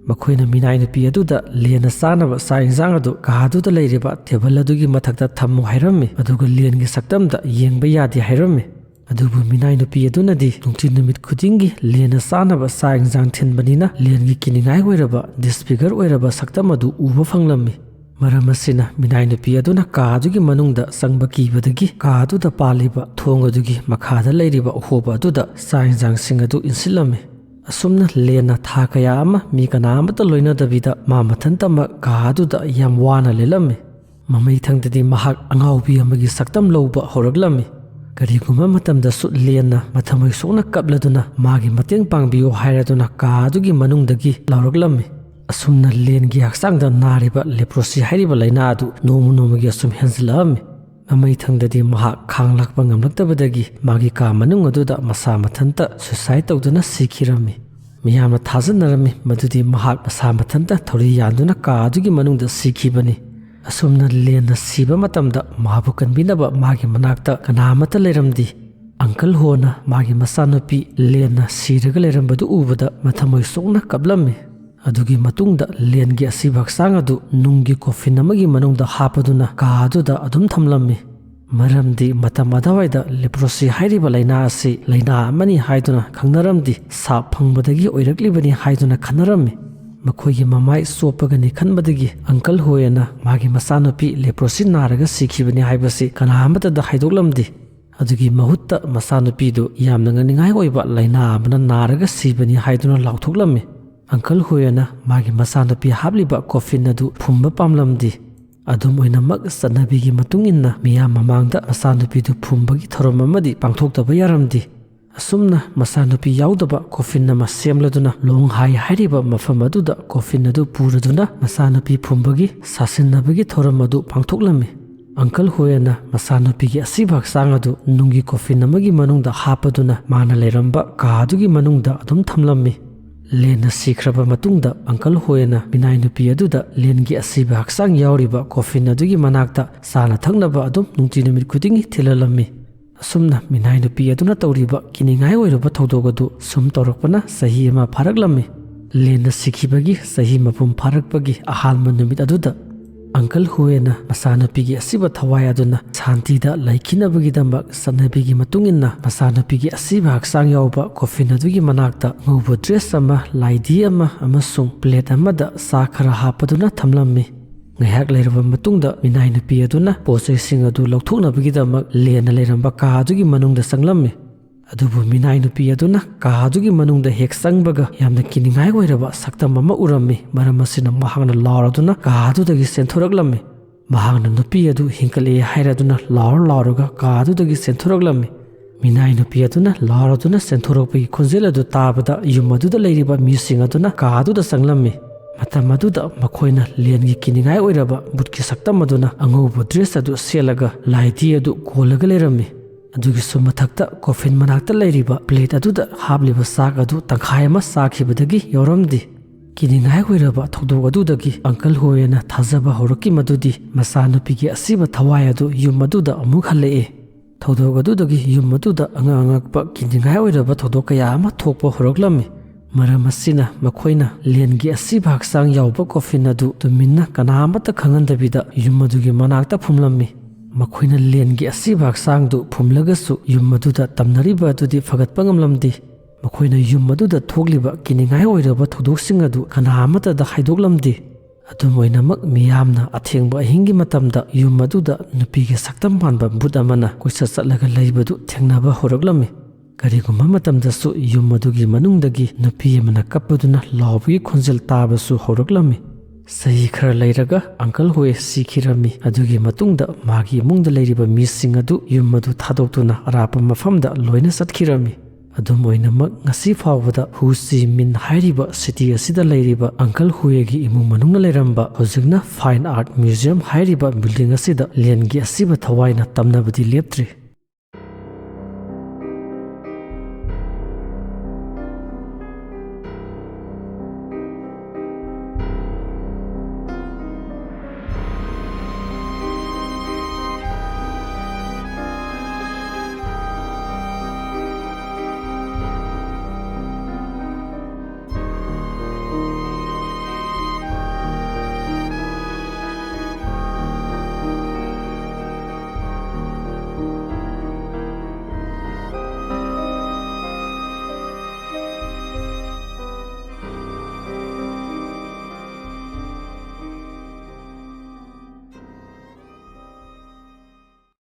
ꯃꯈꯣꯏꯅ ꯃꯤꯅꯥꯏ ꯅꯨꯄꯤ ꯑꯗꯨꯗ ꯂꯦꯟꯅ ꯆꯥꯅꯕ ꯆꯥꯛ ꯏꯟꯁꯥꯡ ꯑꯗꯨ ꯀꯥꯗꯨꯗ ꯂꯩꯔꯤꯕ ꯇꯦꯕꯜ ꯑꯗꯨꯒꯤ ꯃꯊꯛꯇ ꯊꯝꯃꯨ ꯍꯥꯏꯔꯝꯃꯤ, ꯑꯗꯨꯒ ꯂꯦꯟꯒꯤ ꯁꯛꯇꯝꯗ ꯌꯦꯡꯕ ꯌꯥꯗꯦ ꯍꯥꯏꯔꯝꯃꯤ꯫ ꯑꯗꯨꯕꯨ ꯃꯤꯅꯥꯏ ꯅꯨꯄꯤ ꯑꯗꯨꯅꯗꯤ ꯅꯨꯡꯊꯤꯜ ꯅꯨꯃꯤꯠ ꯈꯨꯗꯤꯡꯒꯤ ꯂꯦꯟꯅ ꯆꯥꯅꯕ ꯆꯥꯛ ꯏꯟꯁꯥꯡ ꯊꯤꯟꯕꯅꯤꯅ ꯂꯦꯟꯒꯤ ꯀꯤꯅꯤꯡꯉꯥꯏ ꯑꯣꯏꯔꯕ ꯗꯤꯁꯐꯤꯒꯔ ꯑꯣꯏꯔꯕ ꯁꯛꯇꯝ ꯑꯗꯨ ꯎꯕ ꯐꯪꯂꯝꯃꯤ꯫ ꯃꯔꯝ ꯑꯁꯤꯅ ꯃꯤꯅꯥꯏ ꯅꯨꯄꯤ ꯑꯗꯨꯅ ꯀꯥ ꯑꯗꯨꯒꯤ ꯃꯅꯨꯡꯗ ꯆꯪꯕ ꯀꯤꯕꯗꯒꯤ ꯀꯥ ꯑꯗꯨꯗ ꯄꯥꯜꯂꯤꯕ ꯊꯣꯡ ꯑꯗꯨꯒꯤ ꯃꯈꯥꯗ ꯂꯩꯔꯤꯕ ꯑꯍꯣꯕ ꯑꯗꯨꯗ ꯆꯥꯛ ꯏꯟꯁꯥꯡꯁꯤꯡ ꯑꯗꯨ ꯏꯟꯁꯤꯜꯂꯝꯃꯤ꯫ ꯑꯁꯨꯝꯅ ꯂꯦꯟꯅ ꯊꯥ ꯀꯌꯥ ꯑꯃ ꯃꯤ ꯀꯅꯥ ꯑꯃꯠꯇ ꯂꯣꯏꯅꯗꯕꯤꯗ ꯃꯥ ꯃꯊꯟꯇꯃꯛ ꯀꯥ ꯑꯗꯨꯗ ꯌꯥꯝ ꯋꯥꯅ ꯂꯦꯜꯂꯝꯃꯤ꯫ ꯃꯃꯩꯊꯪꯗꯗꯤ ꯃꯍꯥꯛ ꯑꯉꯥꯎꯕꯤ ꯑꯃꯒꯤ ꯁꯛꯇꯝ ꯂꯧꯕ ꯍꯧꯔꯛꯂꯝꯃꯤ꯫ ꯀꯔꯤꯒꯨꯝꯕ ꯃꯇꯝꯗꯁꯨ ꯂꯦꯟꯅ ꯃꯊꯃꯣꯏ ꯁꯣꯛꯅ ꯀꯞꯂꯗꯨꯅ ꯃꯥꯒꯤ ꯃꯇꯦꯡ ꯄꯥꯡꯕꯤꯌꯨ ꯍꯥꯏꯔꯗꯨꯅ ꯀꯥ ꯑꯗꯨꯒꯤ ꯃꯅꯨꯡꯗꯒꯤ ꯂꯥꯎꯔꯛꯂꯝꯃꯤ꯫ ꯑꯁꯨꯝꯅ ꯂꯦꯟꯒꯤ ꯍꯛꯆꯥꯡꯗ ꯅꯥꯔꯤꯕ ꯂꯦꯄ꯭ꯔꯣꯁꯤ ꯍꯥꯏꯔꯤꯕ ꯂꯥꯏꯅꯥ ꯑꯗꯨ ꯅꯣꯡꯃ ꯅꯣꯡꯃꯒꯤ ꯑꯁꯨꯝ ꯍꯦꯟꯖꯤꯜꯂꯛꯑꯝꯃꯤ꯫ ꯃꯃꯩꯊꯪꯗꯗꯤ ꯃꯍꯥꯛ ꯈꯥꯡ ꯂꯥꯛꯄ ꯉꯝꯂꯛꯇꯕꯗꯒꯤ ꯃꯥꯒꯤ ꯀꯥ ꯃꯅꯨꯡ ꯑꯗꯨꯗ ꯃꯁꯥ ꯃꯊꯟꯇ ꯁꯨꯏꯁꯥꯏꯗ ꯇꯧꯗꯨꯅ ꯁꯤꯈꯤꯔꯝꯃꯤ꯫ ꯃꯤꯌꯥꯝꯅ ꯊꯥꯖꯅꯔꯝꯃꯤ ꯃꯗꯨꯗꯤ ꯃꯍꯥꯛ ꯃꯁꯥ ꯃꯊꯟꯇ ꯊꯧꯔꯤ ꯌꯥꯟꯗꯨꯅ ꯀꯥ ꯑꯗꯨꯒꯤ ꯃꯅꯨꯡꯗ ꯁꯤꯈꯤꯕꯅꯤ꯫ ꯑꯁꯨꯝꯅ ꯂꯦꯟꯅ ꯁꯤꯕ ꯃꯇꯝꯗ ꯃꯍꯥꯛꯄꯨ ꯀꯟꯕꯤꯅꯕ ꯃꯥꯒꯤ ꯃꯅꯥꯛꯇ ꯀꯅꯥ ꯑꯃꯠꯇ ꯂꯩꯔꯝꯗꯦ꯫ ꯑꯪꯀꯜ ꯍꯣꯅ ꯃꯥꯒꯤ ꯃꯆꯥꯅꯨꯄꯤ ꯂꯦꯟꯅ ꯁꯤꯔꯒ ꯂꯩꯔꯝꯕꯗꯨ ꯎꯕꯗ ꯃꯊꯃꯣꯏ ꯁꯣꯛꯅ ꯀꯞꯂꯝꯃꯤ꯫ ꯑꯗꯨꯒꯤ ꯃꯇꯨꯡꯗ ꯂꯦꯟꯒꯤ ꯑꯁꯤꯕ ꯍꯛꯆꯥꯡ ꯑꯗꯨ ꯅꯨꯡꯒꯤ ꯀꯣꯐꯤꯟ ꯑꯃꯒꯤ ꯃꯅꯨꯡꯗ ꯍꯥꯞꯄꯗꯨꯅ ꯀꯥ ꯑꯗꯨꯗ ꯑꯗꯨꯝ ꯊꯝꯂꯝꯃꯤ꯫ ꯃꯔꯝꯗꯤ ꯃꯇꯝ ꯑꯗꯨꯋꯥꯏꯗ ꯂꯦꯄ꯭ꯔꯣꯁꯤ ꯍꯥꯏꯔꯤꯕ ꯂꯥꯏꯅꯥ ꯑꯁꯤ ꯂꯥꯏꯅꯥ ꯑꯃꯅꯤ ꯍꯥꯏꯗꯨꯅ ꯈꯪꯅꯔꯝꯗꯦ, ꯁꯥꯞ ꯐꯪꯕꯗꯒꯤ ꯑꯣꯏꯔꯛꯂꯤꯕꯅꯤ ꯍꯥꯏꯗꯨꯅ ꯈꯟꯅꯔꯝꯃꯤ꯫ ꯃꯈꯣꯏꯒꯤ ꯃꯃꯥꯏ ꯆꯣꯞꯄꯒꯅꯤ ꯈꯟꯕꯗꯒꯤ ꯑꯪꯀꯜ ꯍꯣꯏꯅ ꯃꯥꯒꯤ ꯃꯆꯥꯅꯨꯄꯤ ꯂꯦꯄ꯭ꯔꯣꯁꯤ ꯅꯥꯔꯒ ꯁꯤꯈꯤꯕꯅꯤ ꯍꯥꯏꯕꯁꯤ ꯀꯅꯥ ꯑꯃꯠꯇꯗ ꯍꯥꯏꯗꯣꯛꯂꯝꯗꯦ꯫ ꯑꯗꯨꯒꯤ ꯃꯍꯨꯠꯇ ꯃꯆꯥꯅꯨꯄꯤꯗꯨ ꯌꯥꯝꯅ ꯉꯛꯅꯤꯡꯉꯥꯏ ꯑꯣꯏꯕ ꯂꯥꯏꯅꯥ ꯑꯃꯅ ꯅꯥꯔꯒ ꯁꯤꯕꯅꯤ ꯍꯥꯏꯗꯨꯅ ꯂꯥꯎꯊꯣꯛꯂꯝꯃꯤ꯫ ꯑꯪꯀꯜ ꯍꯣꯌꯅ ꯃꯥꯒꯤ ꯃꯆꯥꯅꯨꯄꯤ ꯍꯥꯞꯂꯤꯕ ꯀꯣꯐꯤꯟ ꯑꯗꯨ ꯐꯨꯝꯕ ꯄꯥꯝꯂꯝꯗꯦ꯫ ꯑꯗꯨꯝ ꯑꯣꯏꯅꯃꯛ, ꯆꯠꯅꯕꯤꯒꯤ ꯃꯇꯨꯡ ꯏꯟꯅ ꯃꯤꯌꯥꯝ ꯃꯃꯥꯡꯗ ꯃꯆꯥꯅꯨꯄꯤꯗꯨ ꯐꯨꯝꯕꯒꯤ ꯊꯧꯔꯝ ꯑꯃꯗꯤ ꯄꯥꯡꯊꯣꯛꯇꯕ ꯌꯥꯔꯝꯗꯦ꯫ ꯑꯁꯨꯝꯅ ꯃꯆꯥꯅꯨꯄꯤ ꯌꯥꯎꯗꯕ ꯀꯣꯐꯤꯟ ꯑꯃ ꯁꯦꯝꯂꯗꯨꯅ ꯂꯣꯡꯍꯥꯏ ꯍꯥꯏꯔꯤꯕ ꯃꯐꯝ ꯑꯗꯨꯗ ꯀꯣꯐꯤꯟ ꯑꯗꯨ ꯄꯨꯔꯗꯨꯅ ꯃꯆꯥꯅꯨꯄꯤ ꯐꯨꯝꯕꯒꯤ ꯁꯥꯁꯤꯟꯅꯕꯒꯤ ꯊꯧꯔꯝ ꯑꯗꯨ ꯄꯥꯡꯊꯣꯛꯂꯝꯃꯤ꯫ ꯑꯪꯀꯜ ꯍꯨꯌꯦꯟꯅ ꯃꯆꯥꯅꯨꯄꯤꯒꯤ ꯑꯁꯤꯕ ꯍꯛꯆꯥꯡ ꯑꯗꯨ ꯅꯨꯡꯒꯤ ꯀꯣꯐꯤꯟ ꯑꯃꯒꯤ ꯃꯅꯨꯡꯗ ꯍꯥꯞꯄꯗꯨꯅ ꯃꯥꯅ ꯂꯩꯔꯝꯕ ꯀꯥ ꯑꯗꯨꯒꯤ ꯃꯅꯨꯡꯗ ꯑꯗꯨꯝ ꯊꯝꯂꯝꯃꯤ꯫ ꯂꯦꯟꯅ ꯁꯤꯈ꯭ꯔꯕ ꯃꯇꯨꯡꯗ ꯑꯪꯀꯜ ꯍꯨꯌꯦꯟꯅ ꯃꯤꯅꯥꯏ ꯅꯨꯄꯤ ꯑꯗꯨꯗ ꯂꯦꯟꯒꯤ ꯑꯁꯤꯕ ꯍꯛꯆꯥꯡ ꯌꯥꯎꯔꯤꯕ ꯀꯣꯐꯤꯟ ꯑꯗꯨꯒꯤ ꯃꯅꯥꯛꯇ ꯆꯥꯅ ꯊꯛꯅꯕ ꯑꯗꯨꯝ ꯅꯨꯡꯇꯤ ꯅꯨꯃꯤꯠ ꯈꯨꯗꯤꯡꯒꯤ ꯊꯤꯜꯍꯜꯂꯝꯃꯤ꯫ ꯑꯁꯨꯝꯅ ꯃꯤꯅꯥꯏ ꯅꯨꯄꯤ ꯑꯗꯨꯅ ꯇꯧꯔꯤꯕ ꯀꯤꯅꯤꯡꯉꯥꯏ ꯑꯣꯏꯔꯕ ꯊꯧꯗꯣꯛ ꯑꯗꯨ ꯁꯨꯝ ꯇꯧꯔꯛꯄꯅ ꯆꯍꯤ ꯑꯃ ꯐꯥꯔꯛꯂꯝꯃꯤ꯫ ꯂꯦꯟꯅ ꯁꯤꯈꯤꯕꯒꯤ ꯆꯍꯤ ꯃꯄꯨꯝ ꯐꯥꯔꯛꯄꯒꯤ ꯑꯍꯥꯟꯕ ꯅꯨꯃꯤꯠ ꯑꯗꯨꯗ ꯑꯪꯀꯜ ꯍꯨꯌꯦꯟꯅ ꯃꯆꯥꯅꯨꯄꯤꯒꯤ ꯑꯁꯤꯕ ꯊꯋꯥꯏ ꯑꯗꯨꯅ ꯁꯥꯟꯇꯤꯗ ꯂꯩꯈꯤꯅꯕꯒꯤꯗꯃꯛ ꯆꯠꯅꯕꯤꯒꯤ ꯃꯇꯨꯡ ꯏꯟꯅ ꯃꯆꯥꯅꯨꯄꯤꯒꯤ ꯑꯁꯤꯕ ꯍꯛꯆꯥꯡ ꯌꯥꯎꯕ ꯀꯣꯐꯤꯟ ꯑꯗꯨꯒꯤ ꯃꯅꯥꯛꯇ ꯑꯉꯧꯕ ꯗ꯭ꯔꯦꯁ ꯑꯃ, ꯂꯥꯏꯙꯤ ꯑꯃ ꯑꯃꯁꯨꯡ ꯄ꯭ꯂꯦꯠ ꯑꯃꯗ ꯆꯥ ꯈꯔ ꯍꯥꯞꯄꯗꯨꯅ ꯊꯝꯂꯝꯃꯤ꯫ ꯉꯥꯏꯍꯥꯛ ꯂꯩꯔꯕ ꯃꯇꯨꯡꯗ ꯃꯤꯅꯥꯏ ꯅꯨꯄꯤ ꯑꯗꯨꯅ ꯄꯣꯠ ꯆꯩꯁꯤꯡ ꯑꯗꯨ ꯂꯧꯊꯣꯛꯅꯕꯒꯤꯗꯃꯛ ꯂꯦꯟꯅ ꯂꯩꯔꯝꯕ ꯀꯥ ꯑꯗꯨꯒꯤ ꯃꯅꯨꯡꯗ ꯆꯪꯂꯝꯃꯤ꯫ ꯑꯗꯨꯕꯨ ꯃꯤꯅꯥꯏ ꯅꯨꯄꯤ ꯑꯗꯨꯅ ꯀꯥ ꯑꯗꯨꯒꯤ ꯃꯅꯨꯡꯗ ꯍꯦꯛ ꯆꯪꯕꯒ ꯌꯥꯝꯅ ꯀꯤꯅꯤꯡꯉꯥꯏ ꯑꯣꯏꯔꯕ ꯁꯛꯇꯝ ꯑꯃ ꯎꯔꯝꯃꯤ꯫ ꯃꯔꯝ ꯑꯁꯤꯅ ꯃꯍꯥꯛꯅ ꯂꯥꯎꯔꯗꯨꯅ ꯀꯥ ꯑꯗꯨꯗꯒꯤ ꯆꯦꯟꯊꯣꯔꯛꯂꯝꯃꯤ꯫ ꯃꯍꯥꯛꯅ ꯅꯨꯄꯤ ꯑꯗꯨ ꯍꯤꯡꯒꯠꯂꯛꯑꯦ ꯍꯥꯏꯔꯗꯨꯅ ꯂꯥꯎꯔ ꯂꯥꯎꯔꯒ ꯀꯥ ꯑꯗꯨꯗꯒꯤ ꯆꯦꯟꯊꯣꯔꯛꯂꯝꯃꯤ꯫ ꯃꯤꯅꯥꯏ ꯅꯨꯄꯤ ꯑꯗꯨꯅ ꯂꯥꯎꯔꯗꯨꯅ ꯆꯦꯟꯊꯣꯔꯛꯄꯒꯤ ꯈꯣꯟꯖꯦꯜ ꯑꯗꯨ ꯇꯥꯕꯗ ꯌꯨꯝ ꯑꯗꯨꯗ ꯂꯩꯔꯤꯕ ꯃꯤꯁꯤꯡ ꯑꯗꯨꯅ ꯀꯥ ꯑꯗꯨꯗ ꯆꯪꯂꯝꯃꯤ꯫ ꯃꯇꯝ ꯑꯗꯨꯗ ꯃꯈꯣꯏꯅ ꯂꯦꯟꯒꯤ ꯀꯤꯅꯤꯡꯉꯥꯏ ꯑꯣꯏꯔꯕ ꯚꯨꯠꯀꯤ ꯁꯛꯇꯝ ꯑꯗꯨꯅ ꯑꯉꯧꯕ ꯗ꯭ꯔꯦꯁ ꯑꯗꯨ ꯁꯦꯠꯂꯒ ꯂꯥꯏꯙꯤ ꯑꯗꯨ ꯀꯣꯜꯂꯒ ꯂꯩꯔꯝꯃꯤ꯫ ꯑꯗꯨꯒꯤꯁꯨ ꯃꯊꯛꯇ ꯀꯣꯐꯤꯟ ꯃꯅꯥꯛꯇ ꯂꯩꯔꯤꯕ ꯄ꯭ꯂꯦꯠ ꯑꯗꯨꯗ ꯍꯥꯞꯂꯤꯕ ꯆꯥꯛ ꯑꯗꯨ ꯇꯪꯈꯥꯏ ꯑꯃ ꯆꯥꯈꯤꯕꯗꯒꯤ ꯌꯥꯎꯔꯝꯗꯦ꯫ ꯀꯤꯅꯤꯡꯉꯥꯏ ꯑꯣꯏꯔꯕ ꯊꯧꯗꯣꯛ ꯑꯗꯨꯗꯒꯤ ꯑꯪꯀꯜ ꯍꯨꯌꯦꯟꯅ ꯊꯥꯖꯕ ꯍꯧꯔꯛꯈꯤ ꯃꯗꯨꯗꯤ ꯃꯆꯥꯅꯨꯄꯤꯒꯤ ꯑꯁꯤꯕ ꯊꯋꯥꯏ ꯑꯗꯨ ꯌꯨꯝ ꯑꯗꯨꯗ ꯑꯃꯨꯛ ꯍꯜꯂꯛꯑꯦ꯫ ꯊꯧꯗꯣꯛ ꯑꯗꯨꯗꯒꯤ ꯌꯨꯝ ꯑꯗꯨꯗ ꯑꯉꯛ ꯑꯉꯛꯄ ꯀꯤꯅꯤꯡꯉꯥꯏ ꯑꯣꯏꯔꯕ ꯊꯧꯗꯣꯛ ꯀꯌꯥ ꯑꯃ ꯊꯣꯛꯄ ꯍꯧꯔꯛꯂꯝꯃꯤ꯫ ꯃꯔꯝ ꯑꯁꯤꯅ ꯃꯈꯣꯏꯅ ꯂꯦꯟꯒꯤ ꯑꯁꯤꯕ ꯍꯛꯆꯥꯡ ꯌꯥꯎꯕ ꯀꯣꯐꯤꯟ ꯑꯗꯨ ꯇꯨꯃꯤꯟꯅ ꯀꯅꯥ ꯑꯃꯠꯇ ꯈꯪꯍꯟꯗꯕꯤꯗ ꯌꯨꯝ ꯑꯗꯨꯒꯤ ꯃꯅꯥꯛꯇ ꯐꯨꯝꯂꯝꯃꯤ꯫ ꯃꯈꯣꯏꯅ ꯂꯦꯟꯒꯤ ꯑꯁꯤꯕ ꯍꯛꯆꯥꯡꯗꯨ ꯐꯨꯝꯂꯒꯁꯨ ꯌꯨꯝ ꯑꯗꯨꯗ ꯇꯝꯅꯔꯤꯕ ꯑꯗꯨꯗꯤ ꯐꯒꯠꯄ ꯉꯝꯂꯝꯗꯦ꯫ ꯃꯈꯣꯏꯅ ꯌꯨꯝ ꯑꯗꯨꯗ ꯊꯣꯛꯂꯤꯕ ꯀꯤꯅꯤꯡꯉꯥꯏ ꯑꯣꯏꯔꯕ ꯊꯧꯗꯣꯛꯁꯤꯡ ꯑꯗꯨ ꯀꯅꯥ ꯑꯃꯠꯇꯗ ꯍꯥꯏꯗꯣꯛꯂꯝꯗꯦ꯫ ꯑꯗꯨꯝ ꯑꯣꯏꯅꯃꯛ, ꯃꯤꯌꯥꯝꯅ ꯑꯊꯦꯡꯕ ꯑꯍꯤꯡꯒꯤ ꯃꯇꯝꯗ ꯌꯨꯝ ꯑꯗꯨꯗ ꯅꯨꯄꯤꯒꯤ ꯁꯛꯇꯝ ꯃꯥꯟꯕ ꯚꯨꯠ ꯑꯃꯅ ꯀꯣꯏꯆꯠ ꯆꯠꯂꯒ ꯂꯩꯕꯗꯨ ꯊꯦꯡꯅꯕ ꯍꯧꯔꯛꯂꯝꯃꯤ꯫ ꯀꯔꯤꯒꯨꯝꯕ ꯃꯇꯝꯗꯁꯨ ꯌꯨꯝ ꯑꯗꯨꯒꯤ ꯃꯅꯨꯡꯗꯒꯤ ꯅꯨꯄꯤ ꯑꯃꯅ ꯀꯞꯄꯗꯨꯅ ꯂꯥꯎꯕꯒꯤ ꯈꯣꯟꯖꯦꯜ ꯇꯥꯕꯁꯨ ꯍꯧꯔꯛꯂꯝꯃꯤ꯫ ꯆꯍꯤ ꯈꯔ ꯂꯩꯔꯒ ꯑꯪꯀꯜ ꯍꯨꯌꯦ ꯁꯤꯈꯤꯔꯝꯃꯤ꯫ ꯑꯗꯨꯒꯤ ꯃꯇꯨꯡꯗ ꯃꯥꯒꯤ ꯏꯃꯨꯡꯗ ꯂꯩꯔꯤꯕ ꯃꯤꯁꯤꯡ ꯑꯗꯨ ꯌꯨꯝ ꯑꯗꯨ ꯊꯥꯗꯣꯛꯇꯨꯅ ꯑꯔꯥꯞꯄ ꯃꯐꯝꯗ ꯂꯣꯏꯅ ꯆꯠꯈꯤꯔꯝꯃꯤ꯫ ꯑꯗꯨꯝ ꯑꯣꯏꯅꯃꯛ, ꯉꯁꯤ ꯐꯥꯎꯕꯗ ꯍꯨ ꯆꯤ ꯃꯤꯟ ꯍꯥꯏꯔꯤꯕ ꯁꯤꯇꯤ ꯑꯁꯤꯗ ꯂꯩꯔꯤꯕ ꯑꯪꯀꯜ ꯍꯨꯌꯦꯒꯤ ꯏꯃꯨꯡ ꯃꯅꯨꯡꯅ ꯂꯩꯔꯝꯕ, ꯍꯧꯖꯤꯛꯅ ꯐꯥꯏꯟ ꯑꯥꯔꯠ ꯃ꯭ꯌꯨꯖꯤꯌꯝ ꯍꯥꯏꯔꯤꯕ ꯕꯤꯜꯗꯤꯡ ꯑꯁꯤꯗ ꯂꯦꯟꯒꯤ ꯑꯁꯤꯕ ꯊꯋꯥꯏꯅ ꯇꯝꯅꯕꯗꯤ ꯂꯦꯞꯇ꯭ꯔꯤ꯫